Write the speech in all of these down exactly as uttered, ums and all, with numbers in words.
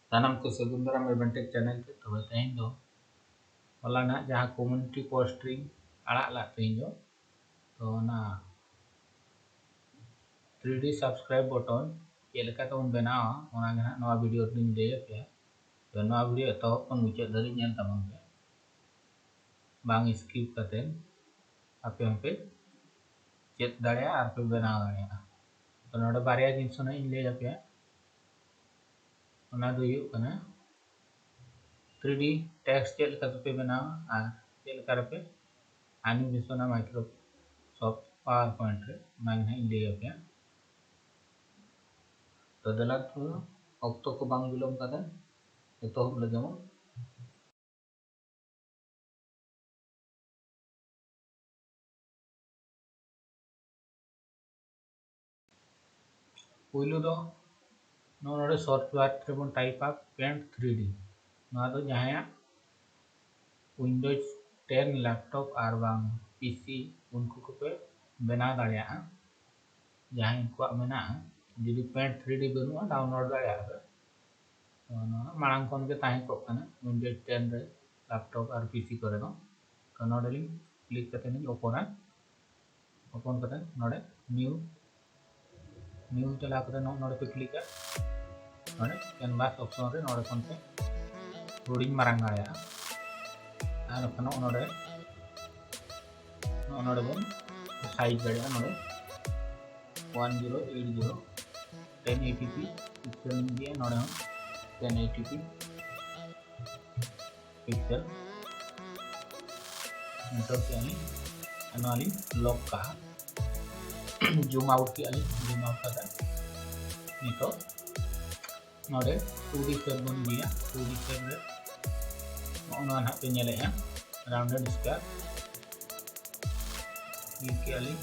ᱥᱟᱱᱟᱢ ᱠᱚ ᱥᱟᱹᱜᱩᱱ ᱫᱟᱨᱟᱢ Advantech channel ᱛᱮ᱾ ᱛᱚᱵᱮ ᱛᱮᱦᱮᱧ ᱫᱚ ᱦᱚᱞᱟ ᱱᱟᱦᱟᱜ ᱡᱟᱦᱟᱸ community post ᱨᱤᱧ ᱟᱲᱟᱜ ᱞᱟᱜ ᱛᱮᱦᱮᱧ ᱫᱚ, ᱛᱚ ᱚᱱᱟ three D subscribe button ᱪᱮᱫ ᱞᱮᱠᱟ ᱛᱮᱵᱚᱱ ᱵᱮᱱᱟᱣᱟ, ᱚᱱᱟ ᱜᱮ ᱱᱟᱦᱟᱜ ᱱᱚᱣᱟ video ᱨᱮᱞᱤᱧ ᱞᱟᱹᱭ ᱟᱯᱮᱭᱟ᱾ ᱛᱚ ᱱᱚᱣᱟ video ᱮᱛᱚᱦᱚᱵ ᱠᱷᱚᱱ ᱢᱩᱪᱟᱹᱫ ᱫᱷᱟᱹᱨᱤᱡ ᱧᱮᱞ ᱛᱟᱵᱚᱱ ᱯᱮ, ᱵᱟᱝ skip ᱠᱟᱛᱮ ᱟᱯᱮ ᱦᱚᱸᱯᱮ ᱪᱮᱫ ᱫᱟᱲᱮᱭᱟᱜᱼᱟ ᱟᱨ ᱯᱮ ᱵᱮᱱᱟᱣ ᱫᱟᱲᱮᱭᱟᱜᱼᱟ᱾ ᱛᱚ ᱱᱚᱰᱮ ᱵᱟᱨᱭᱟ ᱡᱤᱱᱤᱥ ᱱᱟᱦᱟᱜ ᱤᱧ ᱞᱟᱹᱭ ᱟᱯᱮᱭᱟ᱾ ᱚᱱᱟ ᱫᱚ ᱦᱩᱭᱩᱜ ᱠᱟᱱᱟ three D text ᱪᱮᱫ ᱞᱮᱠᱟ ᱛᱮᱯᱮ ᱵᱮᱱᱟᱣᱟ ᱟᱨ ᱪᱮᱫ ᱞᱮᱠᱟ ᱨᱮᱯᱮ animation ᱟ Microsoft PowerPoint ᱨᱮ, ᱚᱱᱟ ᱜᱮ ᱱᱟᱦᱟᱜ ᱤᱧ ᱞᱟᱹᱭ ᱟᱯᱮᱭᱟ᱾ ᱛᱚ ᱫᱮᱞᱟ ᱛᱚ ᱚᱠᱛᱚ ᱠᱚ ᱵᱟᱝ ᱵᱤᱞᱚᱢ ᱠᱟᱛᱮ ᱮᱛᱚᱦᱚᱵ ᱞᱮᱜᱮ ᱵᱚᱱ᱾ ᱯᱩᱭᱞᱩ ᱫᱚ ᱱᱚᱜᱼᱚ ᱱᱚᱰᱮ search bar ᱨᱮᱵᱚᱱ type ᱟ Paint three D᱾ ᱱᱚᱣᱟ ᱫᱚ ᱡᱟᱦᱟᱸᱭᱟᱜ Windows ten laptop ᱟᱨ ᱵᱟᱝ P C, ᱩᱱᱠᱩ ᱠᱚᱯᱮ ᱵᱮᱱᱟᱣ ᱫᱟᱲᱮᱭᱟᱜᱼᱟ, ᱡᱟᱦᱟᱸᱭ ᱩᱱᱠᱩᱣᱟᱜ ᱢᱮᱱᱟᱜᱼᱟ᱾ ᱡᱩᱫᱤ Paint three D ᱵᱟᱹᱱᱩᱜᱼᱟ, download ᱫᱟᱲᱮᱭᱟᱜᱼᱟ ᱯᱮ᱾ ᱛᱚ ᱱᱚᱣᱟ ᱢᱟᱲᱟᱝ ᱠᱷᱚᱱ ᱜᱮ ᱛᱟᱦᱮᱸ ᱠᱚᱜ ᱠᱟᱱᱟ Windows ten ᱨᱮ, laptop ᱟᱨ P C ᱠᱚᱨᱮ ᱫᱚ᱾ ᱛᱚ ᱱᱚᱰᱮ ᱞᱤᱧ click ᱠᱟᱛᱮ ᱞᱤᱧ open ᱟ᱾ Open ᱠᱟᱛᱮ ᱱᱚᱰᱮ new, new ᱪᱟᱞᱟᱣ ᱠᱟᱛᱮ ᱱᱚ-, ᱱᱚᱰᱮ ᱯᱮ click ᱟ᱾ ᱱᱚᱰᱮ canvas option ᱨᱮ ᱱᱚᱰᱮ ᱠᱷᱚᱱ ᱯᱮ ᱦᱩᱰᱤᱧ ᱢᱟᱨᱟᱝ ᱫᱟᱲᱮᱭᱟᱜᱼᱟ᱾ ᱟᱨ ᱵᱟᱠᱷᱟᱱ ᱱᱚᱜᱼᱚ ᱱᱚᱰᱮ, ᱱᱚᱜᱼᱚ ᱱᱚᱰᱮ ᱵᱚᱱ size ᱫᱟᱲᱮᱭᱟᱜᱼᱟ᱾ ᱱᱚᱰᱮ one zero eight zero ten eighty p pixel ᱤᱧ ᱤᱫᱤᱭᱟ, ᱱᱚᱰᱮ ᱦᱚᱸ ten eighty p pixel enter ᱠᱮᱜᱼᱟ ᱞᱤᱧ᱾ ᱟᱨ ᱱᱚᱣᱟ ᱞᱤᱧ lock ᱠᱟᱜᱼᱟ᱾ Zoom out ᱠᱮᱜᱼᱟ ᱞᱤᱧ, zoom out ᱠᱟᱛᱮ ᱱᱤᱛᱚᱜ ᱱᱚᱰᱮ two D shape ᱵᱚᱱ ᱤᱫᱤᱭᱟ᱾ Two D shape ᱨᱮ ᱱᱚᱜᱼᱚ ᱱᱚᱣᱟ ᱱᱟᱦᱟᱜ ᱯᱮ ᱧᱮᱞᱮᱜᱼᱟ, rounded square᱾ Click ᱠᱮᱜᱼᱟ ᱞᱤᱧ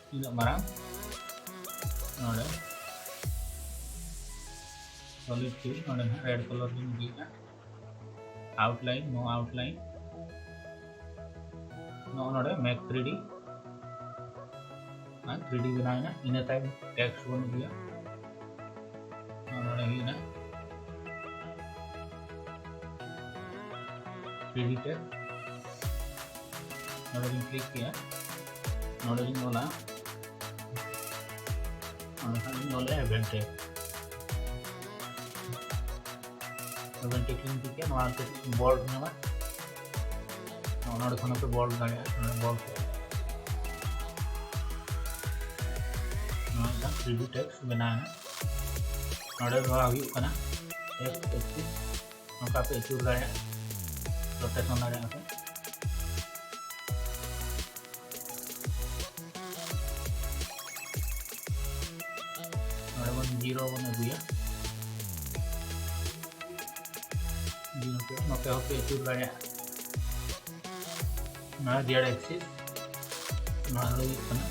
ᱛᱤᱱᱟᱹᱜ ᱢᱟᱨᱟᱝ᱾ ᱱᱚᱰᱮ solid fill, ᱱᱚᱰᱮ ᱱᱟᱦᱟᱜ red colour ᱞᱤᱧ ᱤᱫᱤᱭᱮᱫᱼᱟ, outline, no outline᱾ ᱱᱚᱜᱼᱚ ᱱᱚᱰᱮ make three D, ᱟᱨ three D ᱵᱮᱱᱟᱣ ᱮᱱᱟ᱾ ᱤᱱᱟᱹ ᱛᱟᱭᱚᱢ text ᱵᱚᱱ ᱤᱫᱤᱭᱟ᱾ ᱱᱚᱜᱼᱚ ᱱᱚᱰᱮ ᱦᱩᱭᱱᱟ ᱮᱰᱤᱴ ᱨᱮ ᱱᱚᱰᱮ ᱞᱤᱧ ᱠᱞᱤᱠ ᱠᱮᱜᱼᱟ᱾ ᱱᱚᱰᱮ ᱞᱤᱧ ᱚᱞᱟ, ᱱᱚᱰᱮ ᱠᱷᱟᱱ ᱞᱤᱧ ᱚᱞᱟ ᱮᱵᱷᱮᱱ ᱴᱮᱜᱽ᱾ ᱮᱵᱷᱮᱱ ᱴᱮᱜᱽ ᱞᱤᱧ ᱠᱞᱤᱠ ᱠᱮᱜᱼᱟ᱾ ᱱᱚᱣᱟ ᱠᱟᱹᱴᱤᱡ ᱵᱚᱞᱰ ᱧᱚᱜᱟ, ᱱᱚᱰᱮ ᱠᱷᱚᱱ ᱦᱚᱸᱯᱮ ᱵᱚᱞᱰ ᱫᱟᱲᱮᱭᱟᱜᱼᱟ᱾ ᱱᱚᱰᱮ ᱵᱚᱞᱰ ᱠᱮᱜᱼᱟ᱾ ᱱᱚᱣᱟ ᱢᱤᱫᱴᱟᱝ ᱛᱷᱨᱤ ᱰᱤ ᱴᱮᱠᱥᱴ ᱵᱮᱱᱟᱣ ᱮᱱᱟ᱾ ᱱᱚᱰᱮ ᱱᱚᱣᱟ ᱦᱩᱭᱩᱜ ᱠᱟᱱᱟ ᱮᱠᱥ ᱮᱠᱥᱤᱥ, ᱱᱚᱝᱠᱟ ᱯᱮ ᱟᱹᱪᱩᱨ ᱫᱟᱲᱮᱭᱟᱜᱼᱟ, ᱨᱳᱴᱮᱥᱚᱱ ᱫᱟᱲᱮᱭᱟᱜᱼᱟ ᱯᱮ᱾ ᱱᱚᱰᱮ ᱵᱚᱱ ᱡᱤᱨᱳ ᱵᱚᱱ ᱟᱹᱜᱩᱭᱟ᱾ ᱡᱤᱨᱳ ᱯᱮ ᱱᱚᱛᱮ ᱦᱚᱸᱯᱮ ᱟᱹᱪᱩᱨ ᱫᱟᱲᱮᱭᱟᱜᱼᱟ᱾ ᱱᱚᱣᱟ ᱡᱮᱰ ᱮᱠᱥᱤᱥ, ᱱᱚᱣᱟ ᱫᱚ ᱦᱩᱭᱩᱜ ᱠᱟᱱᱟ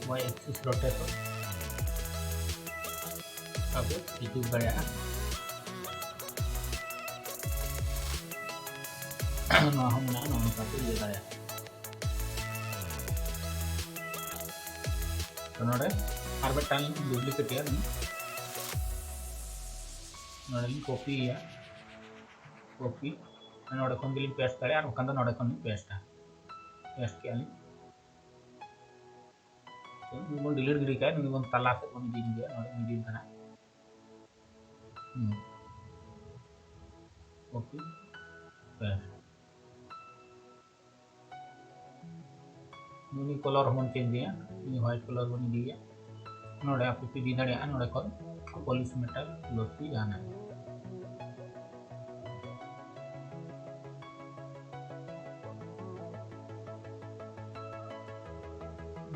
ᱣᱟᱭ ᱮᱠᱥᱤᱥ ᱨᱳᱴᱮᱥᱚᱱ᱾ ᱱᱚᱝᱠᱟ ᱯᱮ ᱟᱹᱪᱩᱨ ᱫᱟᱲᱮᱭᱟᱜᱼᱟ᱾ ᱱᱚᱣᱟ ᱦᱚᱸ ᱢᱮᱱᱟᱜᱼᱟ, ᱱᱚᱜᱼᱚ ᱱᱚᱝᱠᱟ ᱯᱮ ᱤᱭᱟᱹ ᱫᱟᱲᱮᱭᱟᱜᱼᱟ᱾ ᱛᱚ ᱱᱚᱰᱮ ᱟᱨ ᱢᱤᱫᱴᱟᱝ ᱰᱩᱯᱞᱤᱠᱮᱴ ᱮᱭᱟ, ᱱᱚᱰᱮ ᱞᱤᱧ ᱠᱚᱯᱤᱭᱮᱭᱟ, ᱠᱚᱯᱤ, ᱱᱚᱰᱮ ᱠᱷᱚᱱ ᱜᱮᱞᱤᱧ ᱯᱮᱥᱴ ᱫᱟᱲᱮᱭᱟᱜᱼᱟ, ᱟᱨ ᱵᱟᱝᱠᱷᱟᱱ ᱫᱚ ᱱᱚᱰᱮ ᱠᱷᱚᱱ ᱞᱤᱧ ᱯᱮᱥᱴᱟ᱾ ᱯᱮᱥᱴ ᱠᱮᱜᱼᱟ ᱞᱤᱧ᱾ ᱛᱚ ᱱᱩᱭ ᱵᱚᱱ ᱰᱤᱞᱤᱴ ᱜᱤᱰᱤ ᱠᱟᱭᱟ, ᱱᱩᱭ ᱵᱚᱱ ᱛᱟᱞᱟ ᱥᱮᱫ ᱵᱚᱱ ᱤᱫᱤ ᱜᱮᱭᱟ, ᱱᱚᱰᱮ ᱤᱫᱤ ᱠᱟᱱᱟ᱾ ᱦᱩᱸ᱾ ᱠᱚᱯᱤ, ᱯᱮᱥᱴ᱾ ᱱᱩᱭ ᱠᱟᱞᱟᱨ ᱦᱚᱸᱵᱚᱱ ᱪᱮᱧᱡᱽ ᱮᱭᱟ, ᱱᱩᱭ ᱦᱳᱣᱟᱭᱤᱴ ᱠᱟᱞᱟᱨ ᱵᱚᱱ ᱤᱫᱤᱭᱟ᱾ ᱱᱚᱰᱮ ᱟᱯᱮ ᱯᱮ ᱤᱫᱤ ᱫᱟᱲᱮᱭᱟᱜᱼᱟ, ᱱᱚᱰᱮ ᱠᱷᱚᱱ ᱯᱚᱞᱤᱥ ᱢᱮᱴᱟᱞ ᱜᱞᱳᱥᱤ ᱡᱟᱦᱟᱱᱟᱜ ᱜᱮ᱾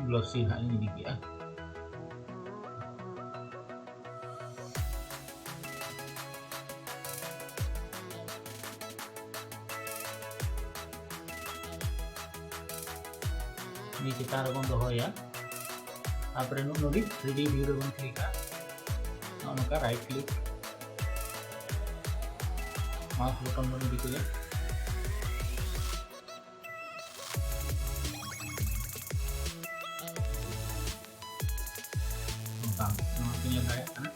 ᱜᱞᱳᱥᱤ ᱱᱟᱦᱟᱜ ᱤᱧ ᱤᱫᱤ ᱠᱮᱜᱼᱟ᱾ ᱱᱤᱭᱟᱹ ᱪᱮᱛᱟᱱ ᱨᱮᱵᱚᱱ ᱫᱚᱦᱚᱭᱟ᱾ ᱛᱟᱨᱯᱚᱨᱮ ᱱᱚᱜᱼᱚ ᱱᱚᱰᱮ ᱛᱷᱨᱤ ᱰᱤ ᱵᱷᱤᱭᱩ ᱨᱮᱵᱚᱱ ᱠᱞᱤᱠᱟ᱾ ᱱᱚᱜᱼᱚ ᱱᱚᱝᱠᱟ ᱨᱟᱭᱤᱴ ᱠᱞᱤᱠ, ᱢᱟᱣᱩᱥ ᱵᱚᱴᱚᱱ ᱵᱚᱱ ᱤᱫᱤ ᱠᱮᱫᱟ᱾ ᱱᱚᱝᱠᱟ ᱱᱚᱣᱟ ᱯᱮ ᱧᱮᱞ ᱫᱟᱲᱮᱭᱟᱜ ᱠᱟᱱᱟ,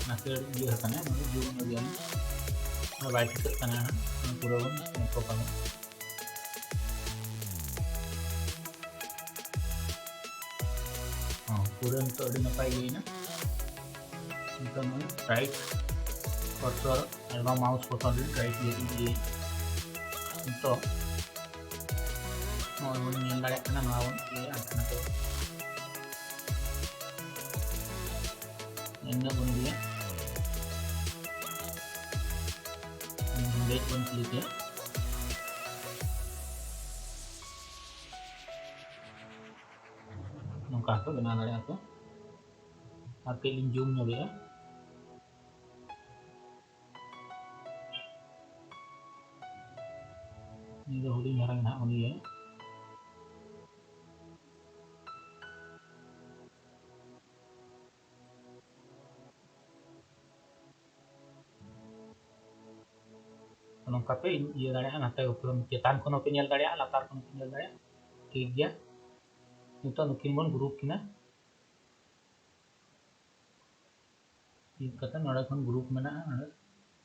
ᱱᱟᱥᱮ ᱤᱭᱟᱹ ᱟᱠᱟᱱᱟ, ᱱᱚᱰᱮ ᱡᱩᱢ ᱧᱚᱜ ᱜᱮᱭᱟ᱾ ᱵᱟᱭ ᱴᱷᱤᱠᱟᱹᱜ ᱠᱟᱱᱟ ᱦᱟᱸᱜ, ᱯᱩᱨᱟᱹ ᱵᱚᱱ ᱚᱯᱷ ᱟᱵᱚᱱ᱾ ᱦᱚᱸ, ᱯᱩᱨᱟᱹ ᱱᱤᱛᱚᱜ ᱟᱹᱰᱤ ᱱᱟᱯᱟᱭ ᱜᱮ ᱦᱩᱭᱱᱟ᱾ ᱱᱤᱛᱚᱜ ᱱᱚᱜᱼᱚᱭ right cursor ᱟᱨ ᱵᱟᱝ mouse cursor ᱨᱮ right ᱤᱭᱟᱹ ᱤᱭᱟᱹ᱾ ᱱᱤᱛᱚᱜ ᱱᱚᱜᱼᱚᱭ ᱵᱚᱱ ᱧᱮᱞ ᱫᱟᱲᱮᱭᱟᱜ ᱠᱟᱱᱟ, ᱱᱚᱣᱟ ᱵᱚᱱ ᱤᱭᱟᱹᱭᱟ ᱦᱟᱱᱛᱮ ᱱᱟᱛᱮ᱾ ᱤᱱᱟᱹ ᱵᱚᱱ ᱤᱭᱟᱹᱭᱟ᱾ ᱞᱮᱯᱷᱴ ᱵᱚᱱ ᱠᱞᱤᱠᱟ᱾ ᱱᱚᱝᱠᱟ ᱦᱚᱸᱠᱚ ᱵᱮᱱᱟᱣ ᱫᱟᱲᱮᱭᱟᱜᱼᱟ ᱠᱚ᱾ ᱟᱨ ᱠᱟᱹᱡ ᱞᱤᱧ ᱡᱩᱢ ᱧᱚᱜᱮᱜᱼᱟ᱾ ᱱᱤᱭᱟᱹ ᱫᱚ ᱦᱩᱰᱤᱧ ᱫᱷᱟᱨᱟ ᱜᱮ ᱱᱟᱦᱟᱜ ᱩᱱᱤᱭᱟᱜ᱾ ᱱᱚᱝᱠᱟ ᱯᱮ ᱤᱭᱟᱹ ᱫᱟᱲᱮᱭᱟᱜᱼᱟ, ᱱᱟᱛᱮ ᱩᱯᱨᱩᱢ ᱪᱮᱛᱟᱱ ᱠᱷᱚᱱ ᱦᱚᱸᱯᱮ ᱧᱮᱞ ᱫᱟᱲᱮᱭᱟᱜᱼᱟ, ᱞᱟᱛᱟᱨ ᱠᱷᱚᱱ ᱦᱚᱸᱯᱮ ᱧᱮᱞ ᱫᱟᱲᱮᱭᱟᱜᱼᱟ᱾ ᱴᱷᱤᱠ ᱜᱮᱭᱟ, ᱱᱤᱛᱚᱜ ᱱᱩᱠᱤᱱ ᱵᱚᱱ ᱜᱨᱩᱯ ᱠᱤᱱᱟ᱾ ᱠᱞᱤᱠ ᱠᱟᱛᱮ ᱱᱚᱰᱮ ᱠᱷᱚᱱ ᱜᱨᱩᱯ ᱢᱮᱱᱟᱜᱼᱟ, ᱱᱚᱰᱮ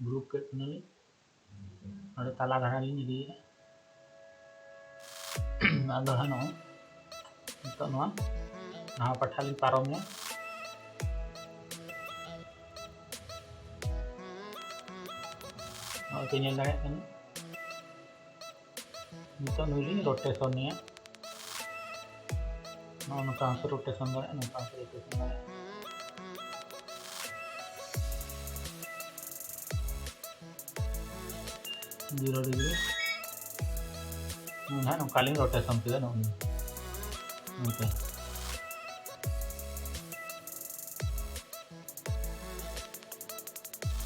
ᱜᱨᱩᱯ ᱠᱮᱫ ᱠᱤᱱᱟᱞᱤᱧ᱾ ᱱᱚᱰᱮ ᱛᱟᱞᱟ ᱫᱷᱟᱨᱟ ᱞᱤᱧ ᱤᱫᱤᱭᱮᱫᱼᱟ᱾ ᱟᱫᱚ ᱦᱟᱸᱜ ᱱᱚᱜᱼᱚᱭ ᱱᱤᱛᱚᱜ ᱱᱚᱣᱟ ᱱᱟᱣᱟ ᱯᱟᱴᱷᱟ ᱞᱤᱧ ᱯᱟᱨᱚᱢᱮᱜᱼᱟ᱾ ᱱᱚᱜᱼᱚᱭ ᱯᱮ ᱧᱮᱞ ᱫᱟᱲᱮᱭᱟᱜ ᱠᱟᱱᱟ᱾ ᱱᱤᱛᱚᱜ ᱱᱩᱭ ᱞᱤᱧ ᱨᱳᱴᱮᱥᱚᱱᱮᱭᱟ᱾ ᱱᱚᱜᱼᱚ ᱱᱚᱝᱠᱟ ᱦᱚᱸ ᱯᱮ ᱨᱳᱴᱮᱥᱚᱱ ᱫᱟᱲᱮᱭᱟᱜᱼᱟ, ᱱᱚᱝᱠᱟ ᱦᱚᱸ ᱯᱮ ᱨᱳᱴᱮᱥᱚᱱ ᱫᱟᱲᱮᱭᱟᱜᱼᱟ᱾ Zero degree. ᱱᱩᱭ ᱦᱟᱸᱜ ᱱᱚᱝᱠᱟ ᱞᱤᱧ ᱨᱳᱴᱮᱥᱚᱱ ᱠᱮᱫᱟ, ᱱᱚᱜᱼᱚ ᱱᱚᱝᱠᱟ᱾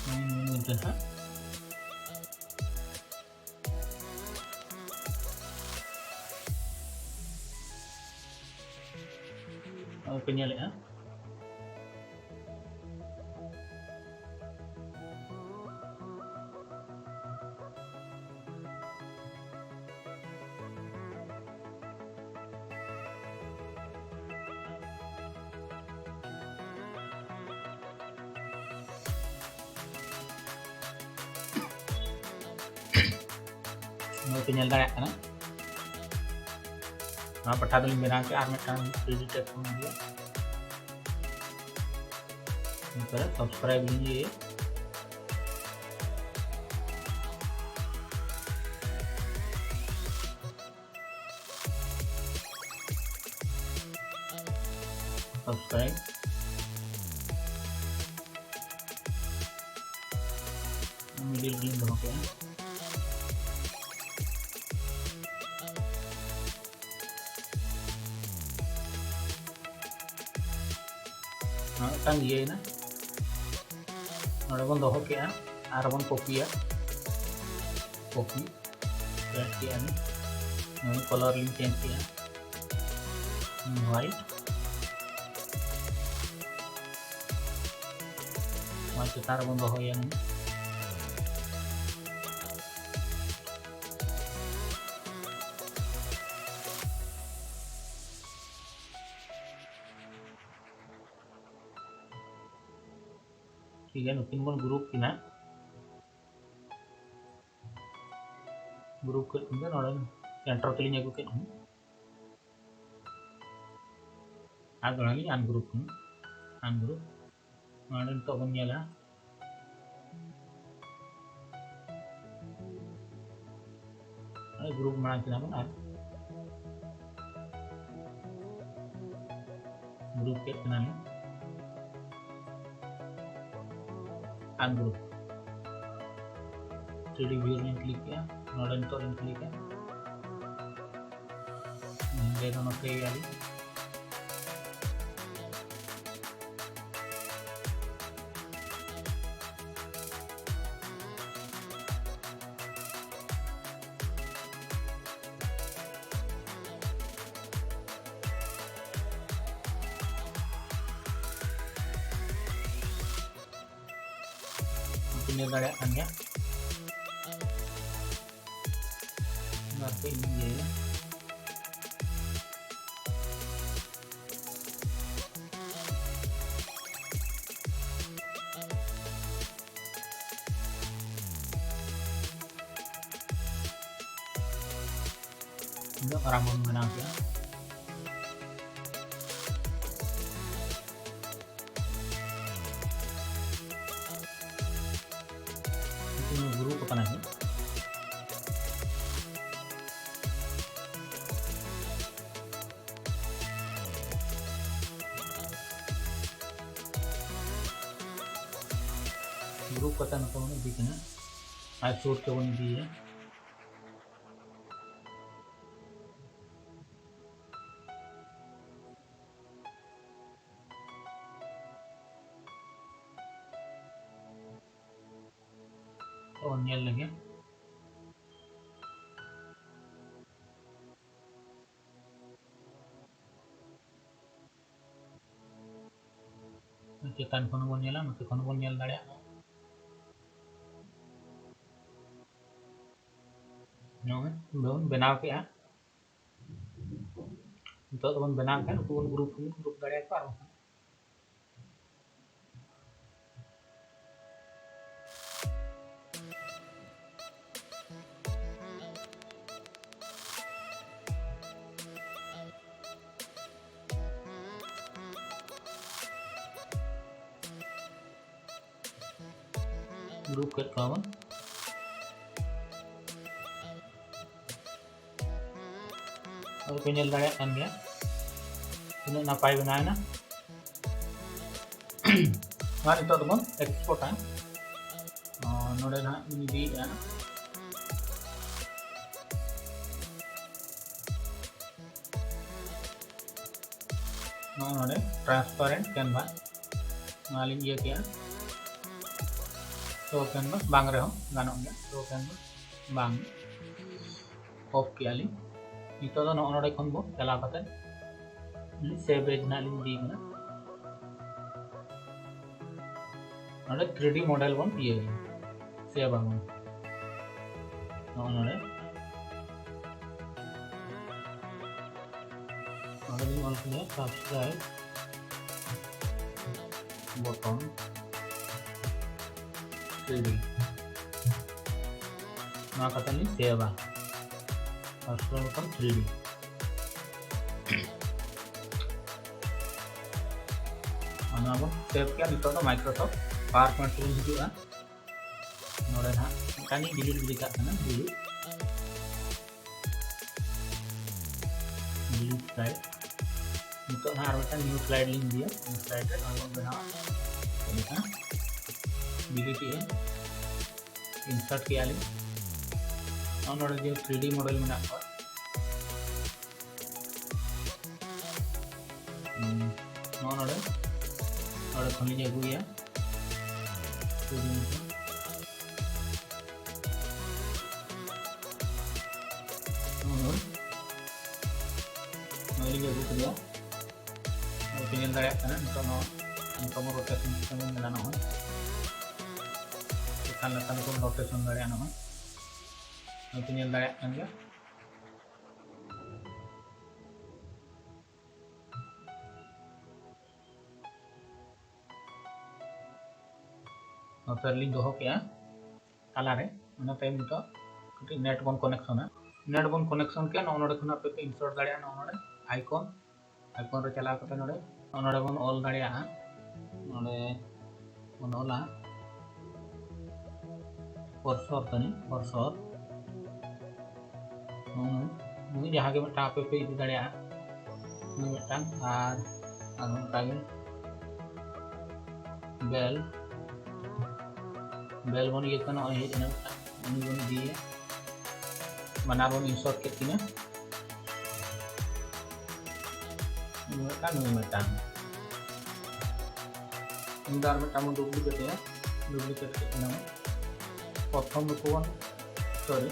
ᱱᱩᱭ, ᱱᱩᱭ ᱢᱮᱱᱛᱮ ᱦᱟᱸᱜ᱾ ᱱᱚᱜᱼᱚᱭ ᱯᱮ ᱧᱮᱞᱮᱜᱼᱟ᱾ ᱱᱚᱜᱼᱚᱭ ᱯᱮ ᱧᱮᱞ ᱫᱟᱲᱮᱭᱟᱜ ᱠᱟᱱᱟ, ᱱᱚᱣᱟ ᱯᱟᱴᱷᱟ ᱫᱚᱞᱤᱧ ᱵᱮᱱᱟᱣ ᱠᱮᱫᱼᱟ ᱟᱨ ᱢᱤᱫᱴᱟᱝ ᱛᱷᱨᱤ ᱰᱤ ᱴᱮᱠᱥᱴ ᱵᱚᱱ ᱤᱫᱤᱭᱟ᱾ ᱤᱱᱟᱹ ᱯᱚᱨᱮ ᱥᱟᱵᱥᱠᱨᱟᱭᱤᱵ ᱞᱤᱧ ᱤᱭᱟᱹᱭᱟ᱾ ᱥᱟᱵᱥᱠᱨᱟᱭᱤᱵ ᱢᱤᱰᱤᱞ ᱨᱮᱞᱤᱧ ᱫᱚᱦᱚ ᱠᱮᱫᱼᱟ᱾ ᱱᱚᱣᱟ ᱢᱤᱫᱴᱟᱝ ᱤᱭᱟᱹᱭᱮᱱᱟ᱾ ᱱᱚᱰᱮ ᱵᱚᱱ ᱫᱚᱦᱚ ᱠᱮᱫᱼᱟ ᱟᱨ ᱵᱚᱱ ᱠᱚᱯᱤᱭᱟ᱾ ᱠᱚᱯᱤ ᱯᱮᱥᱴ ᱠᱮᱫᱼᱟ ᱞᱤᱧ᱾ ᱱᱚᱣᱟ ᱠᱟᱞᱟᱨ ᱞᱤᱧ ᱪᱮᱧᱡᱽ ᱠᱮᱫᱼᱟ ᱦᱳᱣᱟᱭᱤᱴ᱾ ᱱᱚᱣᱟ ᱪᱮᱛᱟᱱ ᱨᱮᱵᱚᱱ ᱫᱚᱦᱚᱭᱟ ᱱᱩᱭ᱾ ᱴᱷᱤᱠ ᱜᱮᱭᱟ, ᱱᱩᱠᱤᱱ ᱵᱚᱱ ᱜᱨᱩᱯ ᱠᱤᱱᱟ᱾ ᱜᱨᱩᱯ ᱠᱮᱫ ᱠᱤᱱ ᱜᱮ, ᱱᱚᱰᱮ ᱮᱱᱴᱟᱨ ᱛᱮᱞᱤᱧ ᱟᱹᱜᱩ ᱠᱮᱫ ᱠᱤᱱ᱾ ᱟᱨ ᱫᱚᱦᱲᱟ ᱞᱤᱧ ᱟᱱᱜᱨᱩᱯ ᱠᱤᱱ᱾ ᱟᱱᱜᱨᱩᱯ᱾ ᱱᱚᱰᱮ ᱱᱤᱛᱚᱜ ᱵᱚᱱ ᱧᱮᱞᱟ, ᱱᱚᱜᱼᱚᱭ ᱜᱨᱩᱯ ᱢᱟᱲᱟᱝ ᱠᱤᱱᱟ ᱵᱚᱱ ᱟᱨ ᱜᱨᱩᱯ ᱠᱮᱫ ᱠᱤᱱᱟ ᱞᱤᱧ᱾ ᱟᱱᱜᱨᱩᱯ᱾ ᱛᱷᱨᱤ ᱰᱤ ᱵᱷᱤᱭᱩ ᱨᱮᱞᱤᱧ ᱠᱞᱤᱠ ᱠᱮᱫᱼᱟ, ᱱᱚᱰᱮ ᱱᱤᱛᱚᱜ ᱞᱤᱧ ᱠᱞᱤᱠᱟ, ᱱᱚᱰᱮ ᱫᱚ ᱱᱚᱛᱮ ᱜᱮᱭᱟᱞᱤᱧ᱾ ᱧᱮᱞ ᱫᱟᱲᱮᱭᱟᱜ ᱠᱟᱱ ᱜᱮᱭᱟ᱾ ᱚᱱᱟ ᱠᱚ ᱤᱧ ᱤᱭᱟᱹᱭᱟ᱾ ᱱᱤᱛᱚᱜ ᱨᱟᱢ ᱵᱚᱱ ᱵᱮᱱᱟᱣ ᱠᱮᱫᱟ᱾ ᱱᱤᱛᱚᱜ ᱜᱨᱩᱯ ᱟᱠᱟᱱᱟ ᱠᱤ? ᱜᱨᱩᱯ ᱠᱟᱛᱮ ᱱᱚᱛᱮ ᱵᱚᱱ ᱤᱫᱤ ᱠᱟᱱᱟ ᱟᱨ ᱥᱩᱨ ᱛᱮᱵᱚᱱ ᱤᱫᱤᱭᱟ᱾ ᱛᱚ ᱧᱮᱞ ᱞᱮᱜᱮ᱾ ᱪᱮᱛᱟᱱ ᱠᱷᱚᱱ ᱵᱚᱱ ᱧᱮᱞᱟ, ᱱᱚᱛᱮ ᱠᱷᱚᱱ ᱵᱚᱱ ᱧᱮᱞ ᱫᱟᱲᱮᱭᱟᱜᱼᱟ᱾ ᱱᱚᱜᱼᱚᱭ ᱵᱚᱱ ᱵᱮᱱᱟᱣ ᱠᱮᱜᱼᱟ᱾ ᱱᱤᱛᱚᱜ ᱫᱚᱵᱚᱱ ᱵᱮᱱᱟᱣ ᱠᱮᱜᱼᱟ, ᱱᱩᱠᱩ ᱵᱚᱱ ᱜᱨᱩᱯ, ᱵᱚᱱ ᱜᱨᱩᱯ ᱫᱟᱲᱮᱭᱟᱠᱚᱣᱟ ᱟᱨ ᱵᱟᱝᱠᱷᱟᱱ ᱜᱨᱩᱯ ᱠᱮᱫ ᱠᱚᱣᱟ ᱵᱚᱱ᱾ ᱟᱫᱚ ᱯᱮ ᱧᱮᱞ ᱫᱟᱲᱮᱭᱟᱜ ᱠᱟᱱ ᱜᱮᱭᱟ ᱛᱤᱱᱟᱹᱜ ᱱᱟᱯᱟᱭ ᱵᱮᱱᱟᱣ ᱮᱱᱟ᱾ ᱱᱚᱣᱟ ᱱᱤᱛᱚᱜ ᱫᱚᱵᱚᱱ ᱮᱠᱥᱯᱳᱨᱴᱟ᱾ ᱟᱨ ᱱᱚᱰᱮ ᱱᱟᱦᱟᱜ ᱤᱧ ᱤᱫᱤᱭᱮᱫᱼᱟ ᱱᱚᱜᱼᱚ ᱱᱚᱰᱮ transparent canvas, ᱱᱚᱣᱟ ᱞᱤᱧ ᱤᱭᱟᱹ ᱠᱮᱜᱼᱟ᱾ Show canvas ᱵᱟᱝ ᱨᱮᱦᱚᱸ ᱜᱟᱱᱚᱜ ᱜᱮᱭᱟ, show canvas ᱵᱟᱝ, ᱚᱯᱷ ᱠᱮᱜᱼᱟ ᱞᱤᱧ᱾ ᱱᱤᱛᱚᱜ ᱫᱚ ᱱᱚᱜᱼᱚ ᱱᱚᱰᱮ ᱠᱷᱚᱱ ᱵᱚᱱ ᱪᱟᱞᱟᱣ ᱠᱟᱛᱮ ᱥᱮᱵᱷ ᱮᱡᱽ ᱱᱟᱦᱟᱜ ᱞᱤᱧ ᱤᱫᱤᱭ ᱠᱟᱱᱟ᱾ ᱱᱚᱰᱮ three D model ᱵᱚᱱ ᱤᱭᱟᱹᱭᱟ, ᱥᱮᱵᱷ ᱟᱵᱚᱱ᱾ ᱱᱚᱜᱼᱚ ᱱᱚᱰᱮ, ᱱᱚᱰᱮ ᱞᱤᱧ ᱚᱞ ᱠᱮᱫᱟ subscribe button three D᱾ ᱱᱚᱣᱟ ᱠᱟᱛᱮ ᱞᱤᱧ ᱥᱮᱵᱷᱟ᱾ ᱯᱟᱨᱥᱚᱱᱟᱞ ᱠᱷᱚᱱ ᱛᱷᱨᱤ ᱰᱤ᱾ ᱚᱱᱟ ᱵᱚᱱ ᱥᱮᱵᱷ ᱠᱮᱫᱟ᱾ ᱱᱤᱛᱚᱜ ᱫᱚ Microsoft PowerPoint ᱨᱮᱵᱚᱱ ᱦᱤᱡᱩᱜᱼᱟ᱾ ᱱᱚᱰᱮ ᱱᱟᱦᱟᱜ ᱢᱤᱫᱴᱟᱝ ᱤᱧ ᱰᱤᱞᱤᱴ ᱜᱤᱰᱤ ᱠᱟᱜ ᱠᱟᱱᱟ, ᱰᱤᱞᱤᱴ, ᱰᱤᱞᱤᱴ ᱥᱞᱟᱭᱤᱰ᱾ ᱱᱤᱛᱚᱜ ᱱᱟᱦᱟᱜ ᱟᱨ ᱢᱤᱫᱴᱟᱝ ᱱᱤᱭᱩ ᱥᱞᱟᱭᱤᱰ ᱞᱤᱧ ᱤᱫᱤᱭᱟ, ᱱᱤᱭᱩ ᱥᱞᱟᱭᱤᱰ ᱨᱮ ᱱᱚᱣᱟ ᱵᱚᱱ ᱵᱮᱱᱟᱣᱟ᱾ ᱪᱮᱫ ᱞᱮᱠᱟ? ᱰᱤᱞᱤᱴ ᱮᱜᱼᱟ, ᱤᱱᱥᱟᱨᱴ ᱠᱮᱜᱼᱟ ᱞᱤᱧ᱾ ᱱᱚᱜᱼᱚ ᱱᱚᱰᱮ ᱡᱮ ᱛᱷᱨᱤ ᱰᱤ ᱢᱚᱰᱮᱞ ᱢᱮᱱᱟᱜ ᱠᱚᱣᱟ, ᱦᱩᱸ, ᱱᱚᱜᱼᱚ ᱱᱚᱰᱮ, ᱱᱚᱰᱮ ᱠᱷᱚᱱ ᱞᱤᱧ ᱟᱹᱜᱩᱭᱟ᱾ ᱱᱚᱜᱼᱚ ᱱᱚᱰᱮ, ᱱᱚᱰᱮ ᱞᱤᱧ ᱟᱹᱜᱩ ᱠᱮᱫᱮᱭᱟ᱾ ᱱᱚᱜᱼᱚᱭ ᱯᱮ ᱧᱮᱞ ᱫᱟᱲᱮᱭᱟᱜ ᱠᱟᱱᱟ, ᱱᱤᱛᱚᱜ ᱱᱚᱣᱟ ᱱᱚᱝᱠᱟ ᱵᱚᱱ ᱨᱳᱴᱮᱥᱚᱱ ᱥᱤᱥᱴᱮᱢ ᱵᱚᱱ ᱧᱮᱞᱟ᱾ ᱱᱚᱜᱼᱚᱭ ᱪᱮᱛᱟᱱ ᱞᱟᱛᱟᱨ ᱵᱚᱱ ᱨᱳᱴᱮᱥᱚᱱ ᱫᱟᱲᱮᱭᱟᱜᱼᱟ᱾ ᱱᱚᱜᱼᱚᱭ ᱱᱚᱜᱼᱚᱭ ᱯᱮ ᱧᱮᱞ ᱫᱟᱲᱮᱭᱟᱜ ᱠᱟᱱ ᱜᱮᱭᱟ᱾ ᱱᱚᱛᱮ ᱨᱮᱞᱤᱧ ᱫᱚᱦᱚ ᱠᱮᱜᱼᱟ ᱛᱟᱞᱟᱨᱮ᱾ ᱚᱱᱟ ᱛᱟᱭᱚᱢ ᱱᱤᱛᱚᱜ ᱠᱟᱹᱴᱤᱡ ᱱᱮᱴ ᱵᱚᱱ ᱠᱚᱱᱮᱠᱥᱚᱱᱟ᱾ ᱱᱮᱴ ᱵᱚᱱ ᱠᱚᱱᱮᱠᱥᱚᱱ ᱠᱮᱜᱼᱟ, ᱱᱚᱜᱼᱚ ᱱᱚᱰᱮ ᱠᱷᱚᱱᱟᱜ ᱟᱯᱮ ᱯᱮ ᱤᱱᱥᱟᱨᱴ ᱫᱟᱲᱮᱭᱟᱜᱼᱟ᱾ ᱱᱚᱜᱼᱚ ᱱᱚᱰᱮ ᱟᱭᱠᱚᱱ, ᱟᱭᱠᱚᱱ ᱨᱮ ᱪᱟᱞᱟᱣ ᱠᱟᱛᱮ ᱱᱚᱰᱮ, ᱱᱚᱜᱼᱚ ᱱᱚᱰᱮ ᱵᱚᱱ ᱚᱞ ᱫᱟᱲᱮᱭᱟᱜᱼᱟ᱾ ᱱᱚᱰᱮ ᱵᱚᱱ ᱚᱞᱟ ᱠᱚᱨᱥᱚᱨ ᱛᱟᱹᱱᱤᱡ, ᱠᱚᱨᱥᱚᱨ᱾ ᱱᱩᱭ, ᱱᱩᱭ ᱡᱟᱦᱟᱸ ᱜᱮ ᱢᱤᱫᱴᱟᱝ ᱟᱯᱮ ᱯᱮ ᱤᱫᱤ ᱫᱟᱲᱮᱭᱟᱜᱼᱟ, ᱱᱩᱭ ᱢᱤᱫᱴᱟᱝ, ᱟᱨ, ᱟᱨ ᱚᱱᱠᱟ ᱜᱮ ᱵᱮᱞ, ᱵᱮᱞ ᱵᱚᱱ ᱤᱭᱟᱹ ᱠᱟᱱᱟ, ᱱᱚᱜᱼᱚᱭ ᱦᱮᱡ ᱮᱱᱟ ᱢᱤᱫᱴᱟᱝ, ᱩᱱᱤ ᱵᱚᱱ ᱤᱫᱤᱭᱮᱭᱟ᱾ ᱵᱟᱱᱟᱨ ᱵᱚᱱ ᱤᱱᱥᱟᱨᱴ ᱠᱮᱫ ᱠᱤᱱᱟ, ᱱᱩᱭ ᱢᱤᱫᱴᱟᱝ, ᱱᱩᱭ ᱢᱤᱫᱴᱟᱝ᱾ ᱩᱱᱤ ᱫᱚ ᱟᱨ ᱢᱤᱫᱴᱟᱝ ᱵᱚᱱ ᱰᱩᱯᱞᱤᱠᱮᱴ ᱮᱭᱟ, ᱰᱩᱯᱞᱤᱠᱮᱴ ᱠᱮᱫ ᱠᱤᱱᱟ ᱵᱚᱱ᱾ ᱯᱨᱚᱛᱷᱚᱢ ᱱᱩᱠᱩ ᱵᱚᱱ, ᱥᱚᱨᱤ,